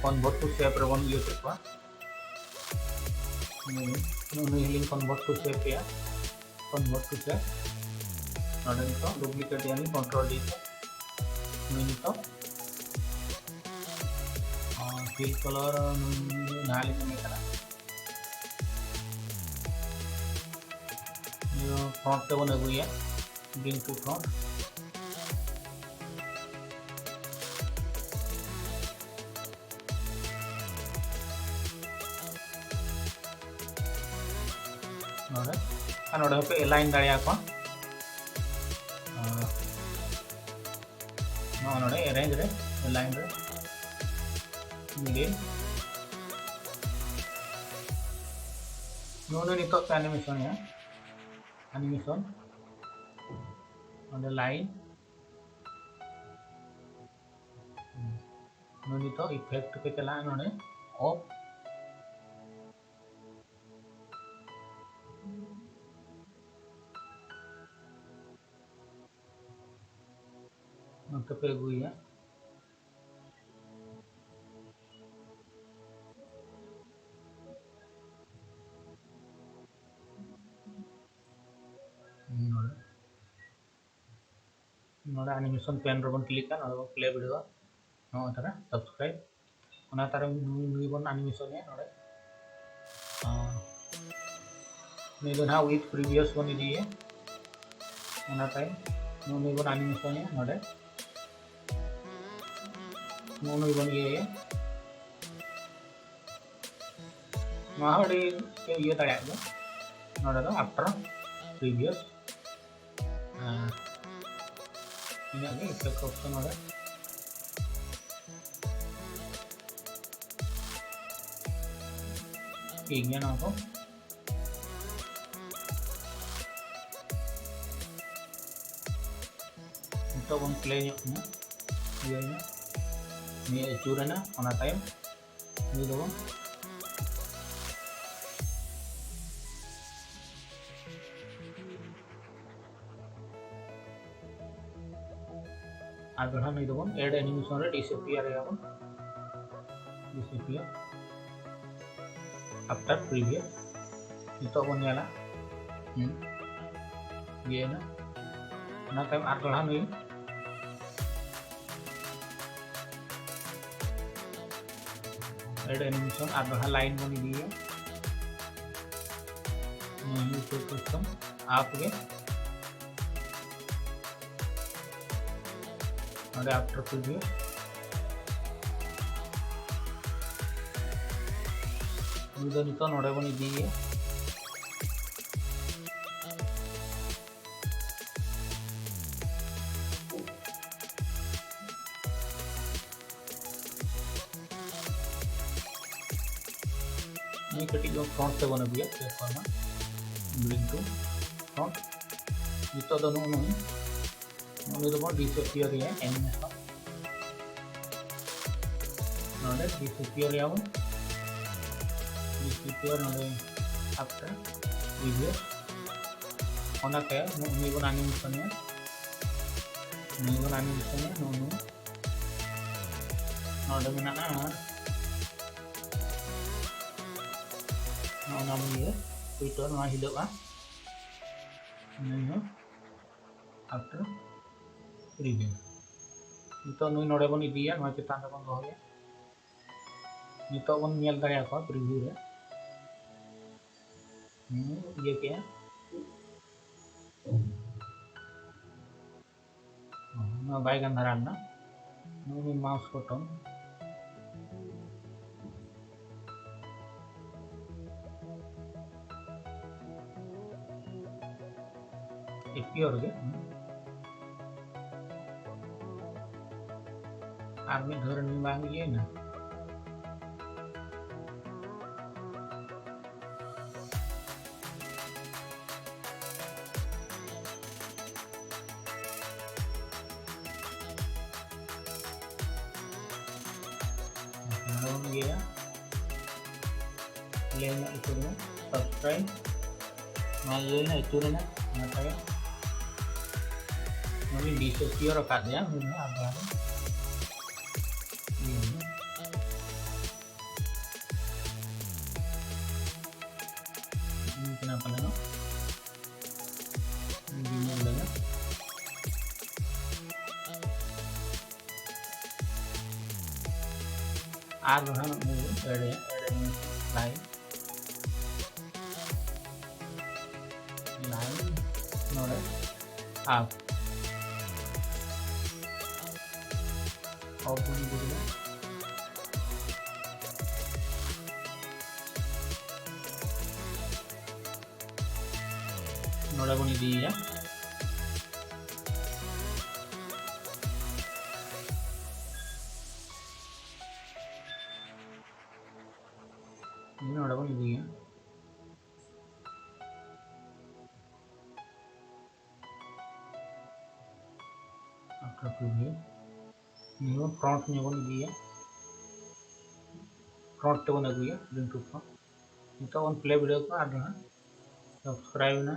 convert to shape ᱨᱮᱵᱚᱱ ᱤᱭᱟᱹ ᱠᱮᱫ ᱠᱚᱣᱟ᱾ ᱱᱩᱭ, ᱱᱩᱭ ᱦᱚᱸᱞᱤᱧ convert to shape ᱮᱭᱟ, convert to shape᱾ ᱱᱚᱰᱮ ᱱᱤᱛᱚᱜ ᱰᱩᱯᱞᱤᱠᱮᱴ ᱮᱭᱟ ᱞᱤᱧ, ᱠᱚᱱᱴᱨᱳᱞ ᱰᱤ ᱛᱮ᱾ ᱱᱩᱭ ᱱᱤᱛᱚᱜ, ᱟᱨ, fill color ᱱᱩᱭ ᱱᱟᱦᱟᱜ ᱞᱤᱧ ᱮᱢᱮ ᱠᱟᱱᱟ᱾ ᱱᱤᱭᱟᱹ front ᱛᱮᱵᱚᱱ ᱟᱹᱜᱩᱭᱟ, bring to front᱾ ᱟᱨ ᱱᱚᱰᱮ ᱦᱚᱸᱯᱮ align ᱫᱟᱲᱮᱭᱟᱠᱚᱣᱟ᱾ ᱟᱨ ᱱᱚᱜᱼᱚ ᱱᱚᱰᱮ arrange ᱨᱮ, align ᱨᱮ, ᱢᱤᱰᱤᱞ᱾ ᱱᱚᱰᱮ ᱱᱤᱛᱚᱜ ᱯᱮ animation ᱮᱜᱼᱟ, animation, ᱱᱚᱰᱮ line, ᱱᱚᱰᱮ ᱱᱤᱛᱚᱜ effect ᱯᱮ ᱪᱟᱞᱟᱜᱼᱟ, ᱱᱚᱰᱮ off᱾ ᱱᱚᱛᱮ ᱯᱮ ᱟᱹᱜᱩᱭᱟ᱾ ᱱᱚᱰᱮ, ᱱᱚᱰᱮ animation pane ᱨᱮᱵᱚᱱ click ᱟ, ᱱᱚᱰᱮ ᱵᱚᱱ play video ᱟ᱾ ᱱᱚᱜᱼᱚᱭ ᱛᱟᱨᱟ subscribe᱾ ᱚᱱᱟ ᱛᱟᱭᱚᱢ ᱱᱩᱭ, ᱱᱩᱭ ᱵᱚᱱ animation ᱮᱭᱟ ᱱᱚᱰᱮ᱾ ᱟᱨ ᱱᱩᱭ ᱫᱚ ᱱᱟᱦᱟᱜ with previous ᱵᱚᱱ ᱤᱫᱤᱭᱮᱭᱟ᱾ ᱚᱱᱟ ᱛᱟᱭᱚᱢ ᱱᱩᱭ, ᱱᱩᱭ ᱵᱚᱱ animation ᱮᱭᱟ ᱱᱚᱰᱮ᱾ ᱱᱩᱭ, ᱱᱩᱭ ᱵᱚᱱ ᱤᱭᱟᱹᱭᱟ᱾ ᱱᱚᱣᱟ ᱦᱚᱸ ᱟᱹᱰᱤ ᱯᱮ ᱤᱭᱟᱹ ᱫᱟᱲᱮᱭᱟᱜ ᱜᱮᱭᱟ᱾ ᱱᱚᱰᱮ ᱫᱚ after previous ᱟᱨ ᱤᱱᱟᱹᱜ ᱜᱮ effect option ᱱᱚᱰᱮ᱾ ᱴᱷᱤᱠ ᱜᱮᱭᱟ ᱱᱚᱣᱟ ᱠᱚ᱾ ᱱᱤᱛᱚᱜ ᱵᱚᱱ play ᱧᱚᱜ ᱠᱤᱱᱟ, ᱤᱭᱟᱹᱭᱮᱱᱟ, ᱱᱤᱭᱟᱹ ᱟᱹᱪᱩᱨᱮᱱᱟ, ᱚᱱᱟ ᱛᱟᱭᱚᱢ ᱱᱤᱭᱟᱹ ᱫᱚᱵᱚᱱ ᱟᱨ ᱫᱚᱲᱦᱟ ᱱᱩᱭ ᱫᱚᱵᱚᱱ add animation ᱨᱮ disappear ᱮᱭᱟᱵᱚᱱ, disappear after previous᱾ ᱱᱤᱛᱚᱜ ᱵᱚᱱ ᱧᱮᱞᱟ, ᱦᱩᱸ, ᱤᱭᱟᱹᱭᱮᱱᱟ᱾ ᱚᱱᱟ ᱛᱟᱭᱚᱢ ᱟᱨ ᱫᱚᱲᱦᱟ ᱱᱩᱭ add animation ᱟᱨ ᱫᱚᱲᱦᱟ line ᱵᱚᱱ ᱤᱫᱤᱭᱟ᱾ ᱱᱩᱭ ᱦᱚᱸ ᱤᱠᱟᱹ ᱠᱟᱥᱛᱚᱢ up ᱜᱮ᱾ ᱱᱚᱰᱮ after previous᱾ ᱱᱩᱭ ᱫᱚ ᱱᱤᱛᱚᱜ ᱱᱚᱰᱮ ᱵᱚᱱ ᱤᱫᱤᱭᱮᱭᱟ᱾ ᱱᱩᱭ ᱠᱟᱹᱴᱤᱡ ᱵᱚᱱ front ᱛᱮᱵᱚᱱ ᱟᱹᱜᱩᱭᱟ, transformer, bring to front᱾ ᱱᱤᱛᱚᱜ ᱫᱚ ᱱᱩᱜᱼᱩ ᱱᱩᱭ, ᱱᱩᱜᱼᱩ ᱱᱩᱭ ᱫᱚᱵᱚᱱ disappear ᱮᱭᱟ, animation᱾ ᱱᱚᱰᱮ disappear ᱮᱭᱟ ᱵᱚᱱ, disappear ᱱᱚᱰᱮ after previous᱾ ᱚᱱᱟ ᱛᱟᱭᱚᱢ ᱱᱩᱜᱼᱩ ᱱᱩᱭ ᱵᱚᱱ animation ᱮᱭᱟ, ᱱᱩᱭ ᱵᱚᱱ animation ᱮᱭᱟ, ᱱᱩᱜᱼᱩ ᱱᱩᱭ᱾ ᱱᱚᱰᱮ ᱢᱮᱱᱟᱜᱼᱟ ᱱᱚᱜᱼᱚ ᱱᱚᱣᱟ ᱤᱭᱟᱹ, ᱦᱤᱞᱟᱹᱜᱼᱟ᱾ ᱱᱩᱭ ᱦᱚᱸ after previous᱾ ᱱᱤᱛᱚᱜ ᱱᱩᱭ ᱱᱚᱰᱮ ᱵᱚᱱ ᱤᱫᱤᱭᱟ, ᱱᱚᱣᱟ ᱪᱮᱛᱟᱱ ᱨᱮᱵᱚᱱ ᱫᱚᱦᱚᱭᱟ᱾ ᱱᱤᱛᱚᱜ ᱵᱚᱱ ᱧᱮᱞ ᱫᱟᱲᱮᱭᱟᱠᱚᱣᱟ preview ᱨᱮ᱾ ᱦᱩᱸ, ᱤᱭᱟᱹ ᱠᱮᱜᱼᱟ᱾ ᱱᱚᱣᱟ ᱵᱟᱭ ᱜᱟᱱ ᱫᱷᱟᱨᱟ ᱞᱮᱱᱟ᱾ ᱱᱚᱜᱼᱚᱭ mouse button᱾ Appear ᱜᱮ᱾ ᱟᱨ ᱢᱤᱫ ᱫᱷᱟᱣ ᱨᱮ ᱱᱩᱭ ᱵᱟᱝ ᱤᱭᱟᱹᱭᱮᱱᱟ᱾ ᱱᱚᱰᱮ ᱵᱚᱱ ᱤᱭᱟᱹᱭᱟ, ᱞᱟᱹᱭ ᱨᱮᱱᱟᱜ ᱟᱹᱪᱩᱨ ᱢᱮ, subscribe᱾ ᱱᱚᱣᱟ ᱤᱭᱟᱹᱭᱮᱱᱟ, ᱟᱹᱪᱩᱨᱮᱱᱟ, ᱚᱱᱟ ᱛᱟᱭᱚᱢ ᱱᱚᱰᱮ disappear ᱟᱠᱟᱫᱮᱭᱟ, ᱱᱩᱭ ᱦᱚᱸ ᱟᱨ ᱫᱷᱟᱣ ᱨᱮ ᱤᱭᱟᱹᱭᱮᱱᱟ᱾ ᱱᱩᱭ ᱠᱟᱱᱟ ᱯᱟᱞᱮᱱᱚᱜ᱾ ᱧᱮᱞ ᱞᱮᱜᱮ᱾ ᱟᱨ ᱱᱟᱦᱟᱜ ᱱᱚᱜᱼᱚᱭ ᱵᱚᱱ add ᱮᱭᱟ, add ᱮᱭᱟ line, line ᱱᱚᱰᱮ off, off ᱵᱚᱱ ᱤᱫᱤ ᱠᱮᱫᱟ᱾ ᱱᱚᱰᱮ ᱵᱚᱱ ᱤᱫᱤᱭᱮᱭᱟ᱾ ᱱᱚᱰᱮ ᱵᱚᱱ ᱟᱹᱜᱩᱭ ᱦᱩᱭᱩᱜᱼᱟ᱾ ᱱᱤᱭᱟᱹ front ᱧᱚᱜ ᱵᱚᱱ ᱤᱫᱤᱭᱟ, front ᱛᱮᱵᱚᱱ ᱟᱹᱜᱩᱭᱟ, bring to front᱾ ᱱᱤᱛᱚᱜ ᱵᱚᱱ play video ᱠᱚ ᱟᱨ ᱫᱚ ᱦᱟᱸᱜ subscribe ᱮᱱᱟ,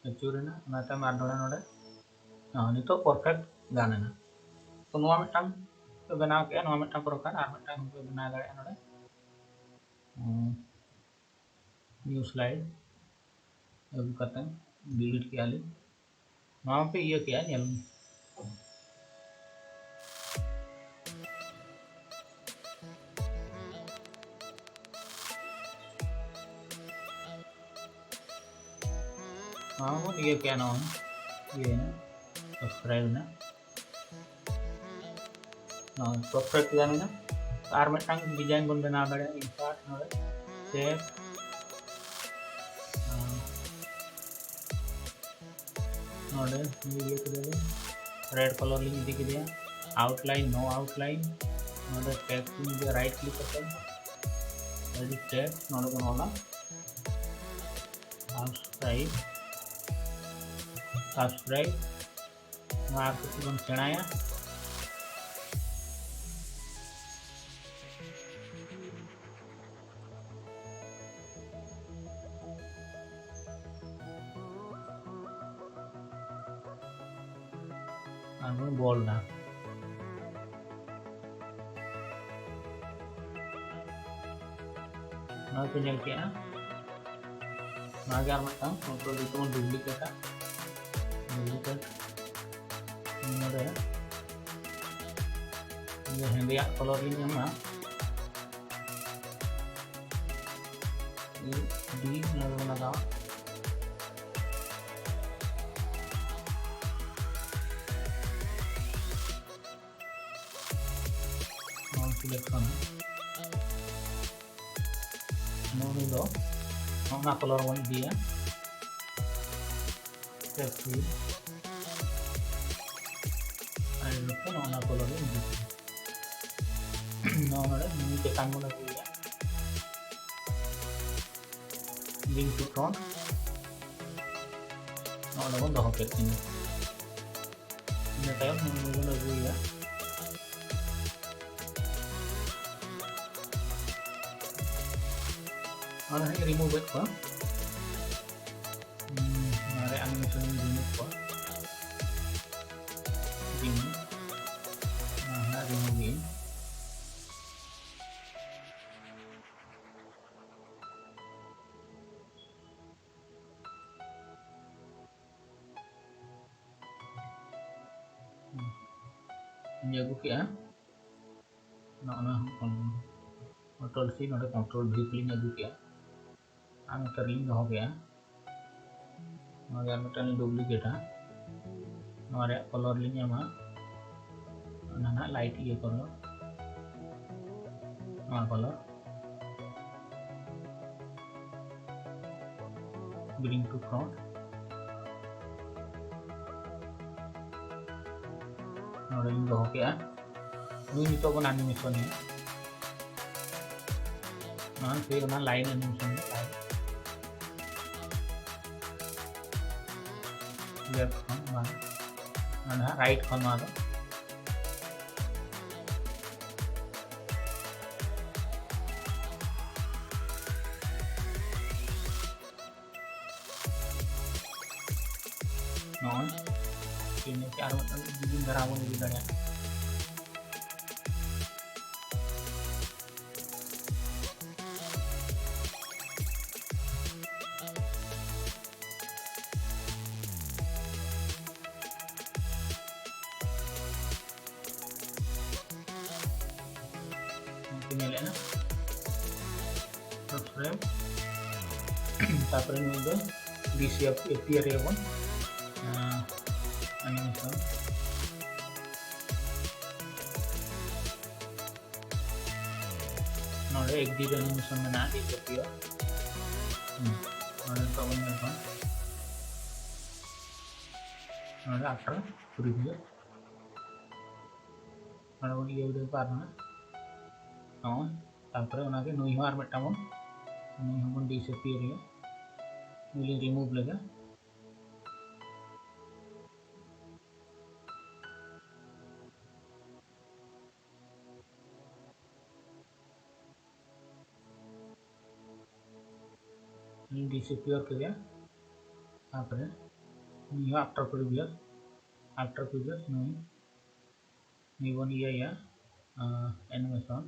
ᱟᱹᱪᱩᱨ ᱮᱱᱟ, ᱚᱱᱟ ᱛᱟᱭᱚᱢ ᱟᱨ ᱫᱚᱦᱲᱟ ᱱᱚᱰᱮ, ᱦᱚᱸ, ᱱᱤᱛᱚᱜ perfect ᱜᱟᱱ ᱮᱱᱟ᱾ ᱛᱚ ᱱᱚᱣᱟ ᱢᱤᱫᱴᱟᱝ ᱯᱮ ᱵᱮᱱᱟᱣ ᱠᱮᱜᱼᱟ, ᱱᱚᱣᱟ ᱢᱤᱫᱴᱟᱝ ᱯᱨᱚᱠᱟᱨ, ᱟᱨ ᱢᱤᱫᱴᱟᱝ ᱯᱮ ᱵᱮᱱᱟᱣ ᱫᱟᱲᱮᱭᱟᱜᱼᱟ ᱱᱚᱰᱮ᱾ ᱦᱩᱸ, new slide ᱟᱹᱜᱩ ᱠᱟᱛᱮ delete ᱠᱮᱜᱼᱟ ᱞᱤᱧ᱾ ᱱᱚᱣᱟ ᱯᱮ ᱤᱭᱟᱹ ᱠᱮᱜᱼᱟ, ᱧᱮᱞ ᱢᱮ᱾ ᱱᱚᱣᱟ ᱵᱚᱱ ᱤᱭᱟᱹ ᱠᱮᱜᱼᱟ, ᱱᱚᱣᱟ ᱤᱭᱟᱹᱭᱮᱱᱟ, subscribe ᱮᱱᱟ᱾ ᱱᱚᱣᱟ perfect ᱜᱟᱱ ᱮᱱᱟ᱾ ᱟᱨ ᱢᱤᱫᱴᱟᱝ design ᱵᱚᱱ ᱵᱮᱱᱟᱣ ᱫᱟᱲᱮᱭᱟᱜᱼᱟ, insert ᱱᱚᱰᱮ, shape, ᱱᱚᱰᱮ ᱤᱭᱟᱹ ᱠᱮᱫᱟ ᱞᱤᱧ, red color ᱞᱤᱧ ᱤᱫᱤ ᱠᱮᱫᱮᱭᱟ, outline, no outline, ᱱᱚᱰᱮ text ᱞᱤᱧ ᱤᱫᱤᱭᱟ, right click ᱠᱟᱛᱮ edit text, ᱱᱚᱰᱮ ᱵᱚᱱ ᱚᱞᱟ subscribe, subscribe᱾ ᱱᱚᱣᱟ ᱟᱨ ᱠᱟᱹᱴᱤᱡ ᱵᱚᱱ ᱥᱮᱬᱟᱭᱟ᱾ ᱟᱨ ᱵᱚᱱ ᱵᱚᱞ ᱮᱫᱟ᱾ ᱱᱚᱣᱟ ᱯᱮ ᱧᱮᱞ ᱠᱮᱜᱼᱟ᱾ ᱱᱚᱣᱟ ᱜᱮ ᱟᱨ ᱢᱤᱫᱴᱟᱝ control D ᱛᱮᱵᱚᱱ duplicate ᱟ᱾ Duplicate᱾ ᱱᱚᱰᱮ ᱤᱭᱟᱹ ᱦᱮᱸᱫᱮᱭᱟᱜ color ᱞᱤᱧ ᱮᱢᱟ᱾ D ᱱᱚᱰᱮ ᱵᱚᱱ ᱞᱟᱜᱟᱣᱟ᱾ ᱱᱚᱣᱟ selection᱾ ᱱᱚᱣᱟ ᱫᱚ ᱱᱚᱜᱼᱱᱟ color ᱵᱚᱱ ᱤᱫᱤᱭᱟ᱾ Save ᱠᱮᱫ᱾ ᱟᱨ ᱱᱤᱛᱚᱜ ᱱᱚᱜᱼᱱᱟ color ᱵᱚᱱ ᱤᱫᱤᱭᱟ᱾ ᱱᱚᱣᱟ ᱱᱚᱰᱮ ᱱᱤᱭᱟᱹ ᱪᱮᱛᱟᱱ ᱵᱚᱱ ᱟᱹᱜᱩᱭᱟ᱾ Bring to front᱾ ᱱᱚᱰᱮ ᱵᱚᱱ ᱫᱚᱦᱚ ᱠᱮᱫ ᱠᱤᱱᱟ᱾ ᱤᱱᱟᱹ ᱛᱟᱭᱚᱢ ᱱᱚᱣᱟ ᱵᱚᱱ ᱟᱹᱜᱩᱭᱟ᱾ ᱚᱱᱟ ᱦᱟᱸᱜ remove ᱮᱫ ᱠᱚᱣᱟ᱾ ᱦᱩᱸ, ᱱᱚᱣᱟ ᱨᱮ animation ᱤᱧ remove ᱠᱚᱣᱟ᱾ Remove᱾ ᱱᱚᱣᱟ ᱦᱟᱸᱜ remove ᱤᱧ᱾ ᱤᱧ ᱟᱹᱜᱩ ᱠᱮᱜᱼᱟ᱾ ᱱᱚᱜᱼᱚ ᱱᱚᱣᱟ control C, ᱱᱚᱰᱮ control V ᱞᱤᱧ ᱟᱹᱜᱩ ᱠᱮᱜᱼᱟ᱾ ᱟᱨ ᱱᱚᱛᱮ ᱨᱮᱞᱤᱧ ᱫᱚᱦᱚ ᱠᱮᱜᱼᱟ᱾ ᱱᱚᱣᱟ ᱜᱮ ᱟᱨ ᱢᱤᱫᱴᱟᱝ ᱞᱤᱧ ᱰᱩᱯᱞᱤᱠᱮᱴᱟ᱾ ᱱᱚᱣᱟ ᱨᱮᱭᱟᱜ color ᱞᱤᱧ ᱮᱢᱟ, ᱚᱱᱟ ᱱᱟᱦᱟᱜ light ᱤᱭᱟᱹ color, ᱱᱚᱣᱟ color, bring to front᱾ ᱱᱚᱰᱮ ᱞᱤᱧ ᱫᱚᱦᱚ ᱠᱮᱜᱼᱟ᱾ ᱱᱩᱭ ᱱᱤᱛᱚᱜ ᱵᱚᱱ animation ᱮᱭᱟ᱾ ᱱᱚᱣᱟ ᱥᱮ ᱚᱱᱟ line animation ᱨᱮ line᱾ Left ᱠᱷᱚᱱ ᱱᱚᱣᱟ, ᱱᱚᱣᱟ ᱱᱟᱦᱟᱜ right ᱠᱷᱚᱱ ᱱᱚᱣᱟ ᱫᱚ᱾ ᱱᱚᱜᱼᱚᱭ᱾ ᱴᱷᱤᱠ ᱜᱮᱭᱟ, ᱟᱨ ᱢᱤᱫᱴᱟᱝ ᱡᱩᱫᱤ ᱫᱷᱟᱨᱟ ᱵᱚᱱ ᱤᱫᱤ ᱫᱟᱲᱮᱭᱟᱜᱼᱟ᱾ ᱱᱚᱝᱠᱟ ᱧᱮᱞᱮᱜᱼᱟ᱾ Subscribe᱾ ᱛᱟᱨᱯᱚᱨᱮ ᱱᱩᱭ ᱫᱚ D C F appear ᱨᱮᱭᱟᱵᱚᱱ, ᱟᱸ, animation᱾ ᱱᱚᱰᱮ exit animation ᱢᱮᱱᱟᱜᱼᱟ, disappear᱾ ᱦᱩᱸ᱾ ᱱᱚᱰᱮ ᱱᱤᱛᱚᱜ ᱵᱚᱱ ᱧᱮᱞ ᱠᱚᱣᱟ᱾ ᱱᱚᱰᱮ after previous᱾ ᱱᱚᱰᱮ ᱵᱚᱱ ᱤᱭᱟᱹ ᱵᱤᱰᱟᱹᱣ ᱠᱚᱣᱟ ᱟᱨᱦᱚᱸ᱾ ᱱᱚᱜᱼᱚᱭ᱾ ᱛᱟᱨᱯᱚᱨᱮ ᱚᱱᱟᱜᱮ ᱱᱩᱭ ᱦᱚᱸ ᱟᱨ ᱢᱤᱫᱴᱟᱝ ᱵᱚᱱ, ᱱᱩᱭ ᱦᱚᱸᱵᱚᱱ disappear ᱮᱭᱟ᱾ ᱱᱩᱭ ᱞᱤᱧ remove ᱞᱮᱜᱮ᱾ ᱱᱩᱭ disappear ᱠᱮᱫᱮᱭᱟ᱾ ᱛᱟᱨᱯᱚᱨᱮ ᱱᱩᱭ ᱦᱚᱸ after previous, after previous ᱱᱩᱭ, ᱱᱩᱭ ᱵᱚᱱ ᱤᱭᱟᱹᱭᱟ, animation,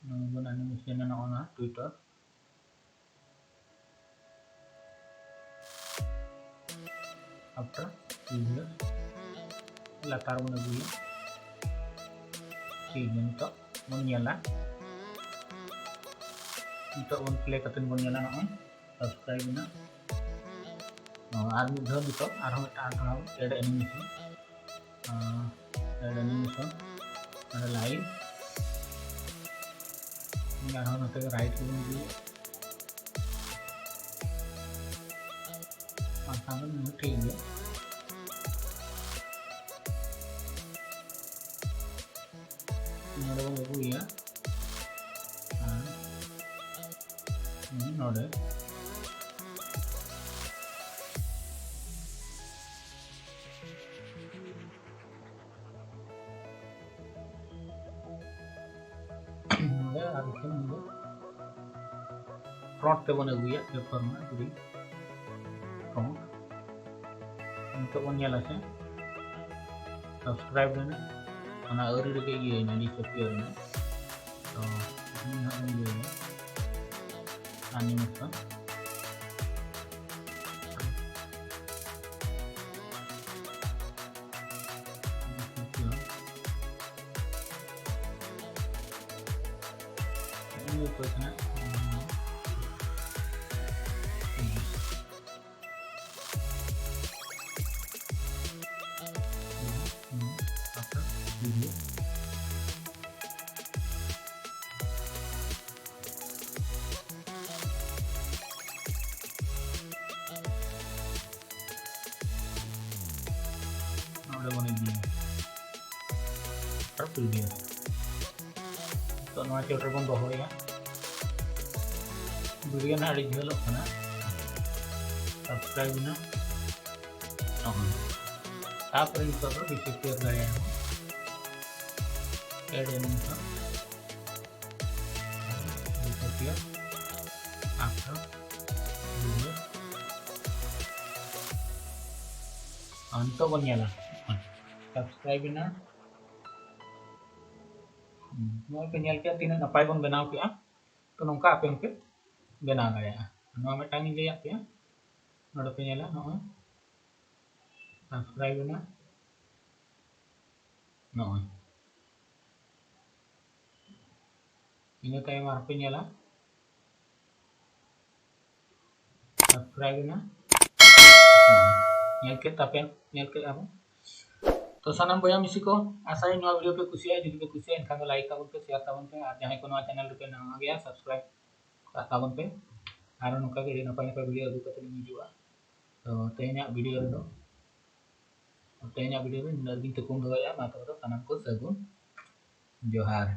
ᱱᱩᱭ ᱵᱚᱱ animation ᱱᱚᱜᱼᱚ ᱱᱚᱣᱟ Twitter, after previous ᱞᱟᱛᱟᱨ ᱵᱚᱱ ᱟᱹᱜᱩᱭᱟ᱾ ᱴᱷᱤᱠ ᱜᱮᱭᱟ, ᱱᱤᱛᱚᱜ ᱵᱚᱱ ᱧᱮᱞᱟ, ᱱᱤᱛᱚᱜ ᱵᱚᱱ play ᱠᱟᱛᱮ ᱵᱚᱱ ᱧᱮᱞᱟ᱾ ᱱᱚᱜᱼᱚᱭ subscribe ᱮᱱᱟ᱾ ᱚ, ᱟᱨ ᱢᱤᱫ ᱫᱷᱟᱣ ᱱᱤᱛᱚᱜ ᱟᱨᱦᱚᱸ ᱢᱤᱫᱴᱟᱝ ᱟᱨ ᱫᱷᱟᱣ add animation, ᱟᱸ, add animation, ᱱᱚᱰᱮ line, ᱟᱨᱦᱚᱸ ᱱᱚᱛᱮ right ᱨᱮᱵᱚᱱ ᱤᱫᱤᱭᱟ᱾ ᱵᱟᱝᱠᱷᱟᱱ ᱫᱚ ᱱᱤᱭᱟᱹ ᱴᱷᱤᱠ ᱜᱮᱭᱟ᱾ ᱱᱚᱰᱮ ᱵᱚᱱ ᱟᱹᱜᱩᱭᱟ ᱟᱨ ᱱᱚᱰᱮ᱾ ᱱᱚᱰᱮ ᱟᱨ ᱢᱤᱫᱴᱮᱱ ᱱᱚᱰᱮ front ᱛᱮᱵᱚᱱ ᱟᱹᱜᱩᱭᱟ, ᱯᱮᱯᱟᱨ ᱨᱮᱱᱟᱜ ᱡᱩᱫᱤ front᱾ ᱱᱤᱛᱚᱜ ᱵᱚᱱ ᱧᱮᱞᱟ ᱥᱮ subscribe ᱨᱮᱱᱟᱜ ᱚᱱᱟ ᱟᱹᱣᱨᱤ ᱨᱮᱜᱮ ᱤᱭᱟᱹᱭᱮᱱᱟ, disappear ᱮᱱᱟ᱾ ᱛᱚ ᱱᱤᱭᱟᱹ ᱦᱟᱸᱜ ᱵᱚᱱ ᱤᱭᱟᱹᱭᱟ, animation᱾ ᱱᱚᱰᱮ ᱵᱚᱱ ᱤᱫᱤᱭᱟ᱾ ᱟᱨ previous᱾ ᱛᱚ ᱱᱚᱣᱟ ᱪᱚᱴ ᱨᱮᱵᱚᱱ ᱫᱚᱦᱚᱭᱟ᱾ video ᱱᱟᱦᱟᱜ ᱟᱹᱰᱤ ᱡᱷᱟᱹᱞᱚᱜ ᱠᱟᱱᱟ᱾ subscribe ᱮᱱᱟ᱾ ᱱᱚᱜᱼᱚᱭ᱾ ᱛᱟᱯᱚᱨᱮ ᱱᱤᱛᱚᱜ ᱫᱚ disappear ᱫᱟᱲᱮᱭᱟᱜᱼᱟ᱾ add animation᱾ disappear after ᱱᱤᱛᱚᱜ ᱵᱚᱱ ᱧᱮᱞᱟ, subscribe ᱮᱱᱟ᱾ ᱦᱩᱸ, ᱱᱚᱜᱼᱚᱭ ᱯᱮ ᱧᱮᱞ ᱠᱮᱜᱼᱟ ᱛᱤᱱᱟᱹᱜ ᱱᱟᱯᱟᱭ ᱵᱚᱱ ᱵᱮᱱᱟᱣ ᱠᱮᱜᱼᱟ᱾ ᱛᱚ ᱱᱚᱝᱠᱟ ᱟᱯᱮ ᱦᱚᱸᱯᱮ ᱵᱮᱱᱟᱣ ᱫᱟᱲᱮᱭᱟᱜᱼᱟ᱾ ᱱᱚᱣᱟ ᱢᱤᱫᱴᱟᱝ ᱤᱧ ᱞᱟᱹᱭᱟᱫ ᱯᱮᱭᱟ, ᱱᱚᱰᱮ ᱯᱮ ᱧᱮᱞᱟ ᱱᱚᱜᱼᱚᱭ subscribe ᱮᱱᱟ, ᱱᱚᱜᱼᱚᱭ᱾ ᱤᱱᱟᱹ ᱛᱟᱭᱚᱢ ᱟᱨᱦᱚᱸ ᱯᱮ ᱧᱮᱞᱟ, subscribe ᱮᱱᱟ᱾ ᱧᱮᱞ ᱠᱮᱫ ᱛᱟᱯᱮ, ᱧᱮᱞ ᱠᱮᱫ ᱟᱵᱚ᱾ ᱛᱚ ᱥᱟᱱᱟᱢ ᱵᱚᱭᱦᱟ ᱢᱤᱥᱤ ᱠᱚ, ᱟᱥᱟᱭᱟᱹᱧ ᱱᱚᱣᱟ video ᱯᱮ ᱠᱩᱥᱤᱭᱟᱜᱼᱟ᱾ ᱡᱩᱫᱤ ᱯᱮ ᱠᱩᱥᱤᱭᱟᱜᱼᱟ, ᱮᱱᱠᱷᱟᱱ ᱫᱚ like ᱛᱟᱵᱚᱱ ᱯᱮ, share ᱛᱟᱵᱚᱱ ᱯᱮ, ᱟᱨ ᱡᱟᱦᱟᱸᱭ ᱠᱚ ᱱᱚᱣᱟ channel ᱨᱮᱯᱮ ᱱᱟᱣᱟ ᱜᱮᱭᱟ, subscribe ᱠᱟᱜ ᱛᱟᱵᱚᱱ ᱯᱮ᱾ ᱟᱨ ᱱᱚᱝᱠᱟ ᱜᱮ ᱟᱹᱰᱤ ᱱᱟᱯᱟᱭ ᱱᱟᱯᱟᱭ video ᱟᱹᱜᱩ ᱠᱟᱛᱮ ᱞᱤᱧ ᱦᱤᱡᱩᱜᱼᱟ᱾ ᱛᱚ ᱛᱮᱦᱮᱧᱟᱜ video ᱨᱮᱫᱚ, ᱛᱮᱦᱮᱧᱟᱜ video ᱨᱮ ᱱᱤᱱᱟᱹᱜ ᱜᱤᱧ ᱛᱷᱩᱠᱩᱢ ᱫᱚᱦᱚᱭᱟ᱾ ᱢᱟ ᱛᱚᱵᱮ ᱫᱚ ᱥᱟᱱᱟᱢ ᱠᱚ ᱥᱟᱹᱜᱩᱱ ᱡᱚᱦᱟᱨ᱾